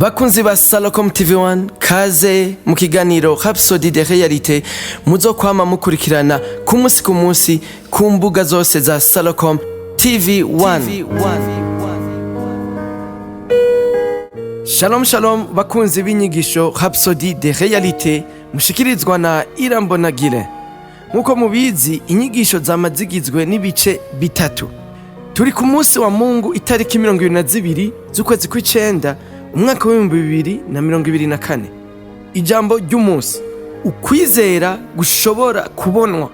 Bakunzi ba Salocom TV1, kaze mu kiganiro Rhapsody de Réalité muzokwama mukurikirana ku munsi ku munsi ku mbuga zose za Salocom TV1. Shalom shalom, bakunzi b'inyigisho Rhapsody de Réalité mushikirizwa na Irambonagire. Nk'uko mubizi, inyigisho zama zigizwe n'ibice bitatu. Turi ku munsi wa Mungu, itariki 22 z'ukwezi kw'icenda, umwaka w'2024. Ijambo ry'umunsi: ukwizera gushobora kubonwa.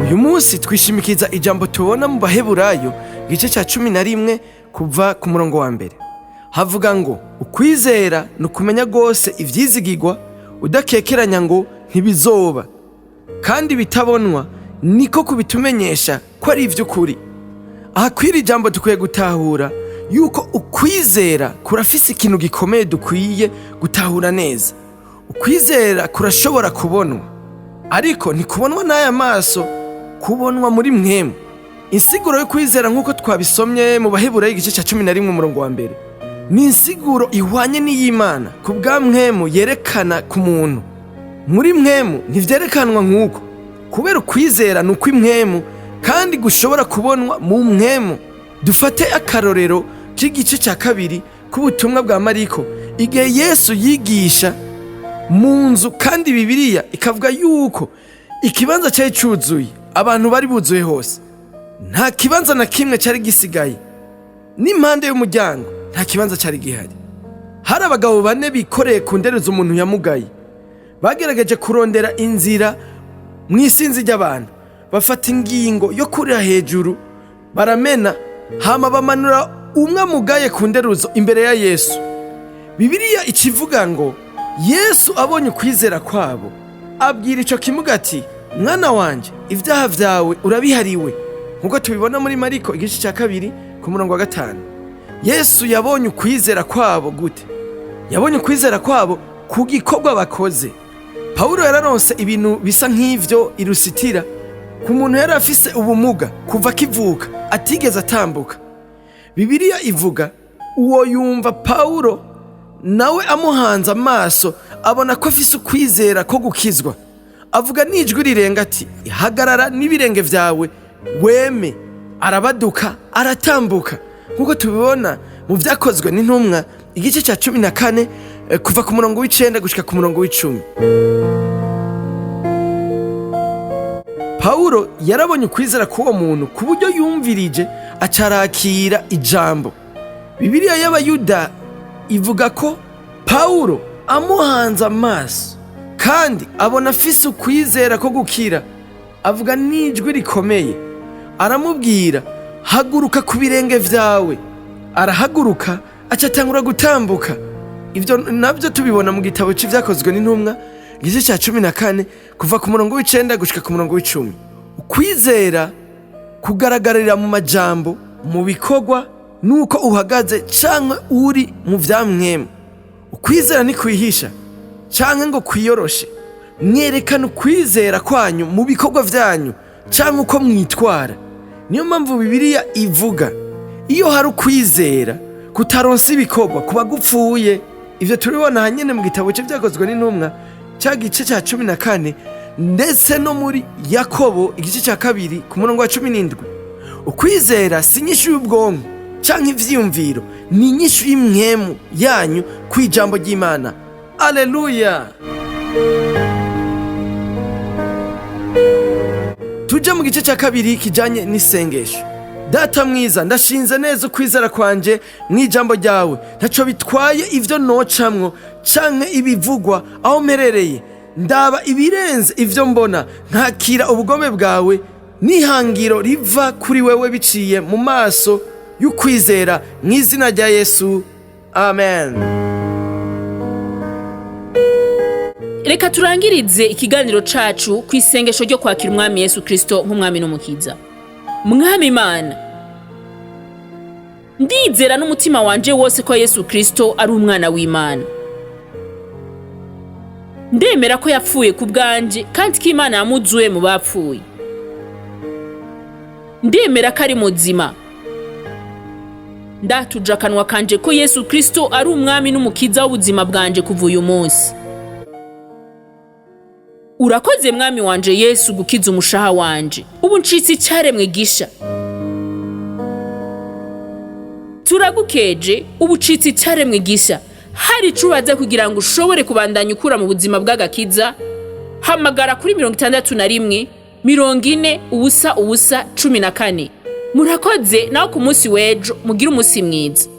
Uyu munsi twishimikiza ijambo tubona mu Baheburayo, igice cya 11, kuva ku murongo wa mbere. Havuga ngo: "Ukwizera ni ukumenya rwose ivyizigirwa, udakekeranya ngo ntibizoba, kandi bitabonwa niko kubitumenyesha ko ari ivy'ukuri." Aha kw'iri jambo dukwiye gutahura yuko ukwizera kurafise ikintu gikomeye dukwiye gutahura neza. Ukwizera kurashobora kubonwa, ariko ntikubonwa n'aya maso, kubonwa muri mwemu. Insiguro yo kwizera, nk'uko twabisomye mu Baheburayo igice cya 11 umurongo wa mbere, ni insiguro ihwanye n'iy'Imana ku bwa mwemu yerekana ku muntu. Muri mwemu ntivyerekanwa nk'uko, kubera ukwizera ni ukw'imwemu kandi gushobora kubonwa mu mwemu. Dufate akarorero k'igice cya kabiri k'ubutumwa bwa Mariko, igihe Yesu yigisha mu nzu, kandi Bibiliya ikavuga yuko ikibanza cyari cuzuye, abantu bari buzuye hose, nta kibanza na kimwe cyari gisigaye, n'impande y'umuryango nta kibanza cyari gihari. Hari abagabo bane bikoreye ku nderezo umuntu yamugaye. Bagerageje kurondera inzira mu isinzi ry'abantu, bafata ingingo yo kurira hejuru, baramena, hama bamanura umwe amugaye ku nderuzo imbere ya Yesu. Bibiliya ikivuga ngo Yesu abonye ukwizera kwabo, abwira ico kimuga ati: "Mwana wanje, ibyaha vyawe urabihariwe," nk'uko tubibona muri Mariko igice cya kabiri ku murongo wa 5. Yesu yabonye ukwizera kwabo gute? Yabonye ukwizera kwabo ku gikorwa bakoze. Pawulo yararonse ibintu bisa nk'ivyo i Lusitira, ku muntu yari afise ubumuga kuva akivuka, atigeze atambuka. Bibiliya ivuga uwo yumva Pawulo, nawe amuhanze amaso abona ko afise ukwizera ko gukizwa, avuga n'ijwi rirenga ati: "Hagarara n'ibirenge vyawe weme." Arabaduka, aratambuka, nk'uko tubibona mu Vyakozwe n'Intumwa igice cya 14, kuva ku murongo w'9 gushika ku murongo w'10. Pawulo yarabonye ukwizera k'uwo muntu ku buryo yumvirije acarakira ijambo. Bibiliya y'Abayuda ivuga ko Pawulo amuhanze amaso kandi abona afise ukwizera ko gukira, avuga n'ijwi rikomeye, aramubwira: "Haguruka ku birenge vyawe." Arahaguruka, acatangura gutambuka. Ibyo nabyo tubibona mu gitabo c'Ivyakozwe n'Intumwa igice cya 14, kuva ku murongo w'9 gushika ku murongo w'10. Ukwizera kugaragarira mu majambo, mu bikorwa, nuko uhagaze canke uri mu vya mwemu. Ukwizera ntikwihisha canke ngo kwiyoroshe. Mwerekana ukwizera kwanyu mu bikorwa vyanyu canke uko mwitwara. Niyo mpamvu Bibiliya ivuga: iyo hari ukwizera kutaronsa ibikorwa, kuba gupfuye. Ivyo turibona hanyene mu gitabo c'Ivyakozwe n'Intumwa ca gice ca 14, ndetse no muri Yakobo igice cya kabiri ku murongo wa 17. Ukwizera si inyishu y'ubwonko canke ivyiyumviro, ni inyishu y'imwemu yanyu ku ijambo ry'Imana. Aleluya! Tuje mu gice cya kabiri kijanye n'isengesho. Data mwiza, ndashinze neza ukwizera kwanje mu ijambo ryawe. Ntaco bitwaye ivyo nocamwo canke ibivugwa aho mperereye, ndaba ibirenze ivyo mbona, nkakira ubugome bwawe n'ihangiro riva kuri wewe biciye mu maso y'ukwizera, mu izina rya Yesu, amen. Reka turangirize ikiganiro cacu ku isengesho ryo kwakira Umwami Yesu Kristo nk'Umwami n'Umukiza. Mwami Imana, ndizera n'umutima wanje wose ko Yesu Kristo ari umwana w'Imana. Ndemera ko yapfuye ku bwanje kandi ko Imana yamuzuye mu bapfuye. Ndemera ko ari muzima. Ndatuje akanwa kanje ko Yesu Kristo ari umwami n'umukiza w'ubuzima bwanje kuva uyu munsi. Urakoze mwami wanje Yesu gukiza umushaha wanje. Ubu ncitse icaremwe gisha. Turagukeje, ubu ucitse icaremwe gisha. Hari ico ubaza kugira ngo ushobore kubandanya ukura mu buzima bw'agakiza? Hamagara kuri 61 40 0 0 14. Murakoze, naho ku munsi w'ejo mugire umunsi mwiza.